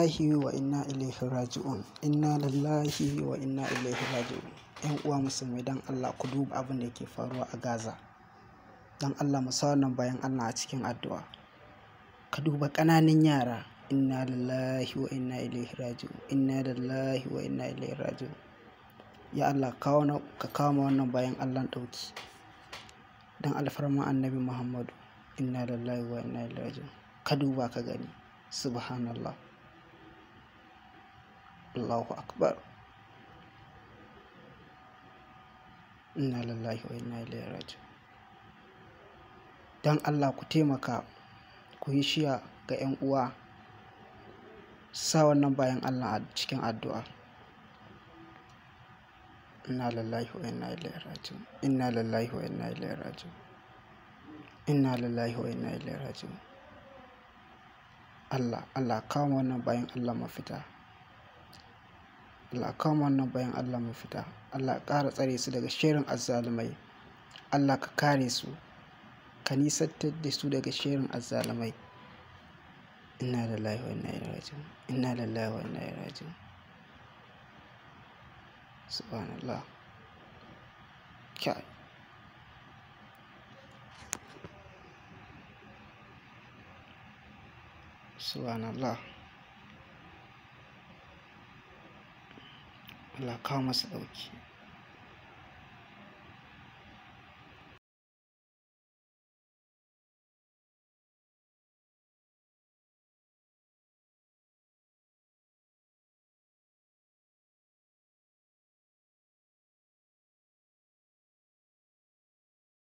Lillahi wa inna ilaihi raji'un. Inna lillahi wa inna ilaihi raji'un. 'Yan uwa musulmai, don Allah ku duba abin da yake faruwa a Gaza. Don Allah mu sa wannan bayan Allah a cikin addu'a. Ka duba ƙananan yara. Inna lillahi wa inna ilaihi raji'un. Inna lillahi wa inna ilaihi raji'un. Ya Allah, ka kawo wannan bayan Allah ɗauki. Don alfarma Annabi Muhammadu. Inna lillahi wa inna ilaihi raji'un. Ka duba ka gani. Subhanallah. Allahu Akbar. Inna lillahi wa inna ilaihi raji'un. Don Allah ku taimaka, ku yi shiya ga 'yan uwa. Sa wannan bayan Allah a cikin addu'a. Inna lillahi wa inna ilaihi raji'un. Inna lillahi wa inna ilaihi raji'un. Inna lillahi wa inna ilaihi raji'un. Allah, Allah kawo wannan bayan Allah mafita. Allah kawo wannan bayan Allah mafita. Allah ƙara tsare su daga sharrin azzalumai. Allah ka kare su, ka nisantar da su daga sharrin azzalumai. Inna lillahi wa inna ilaihi raji'un. Inna lillahi wa inna ilaihi raji'un. Subhanallah. Kai. Subhanallah. Allah kawo masa ɗauki.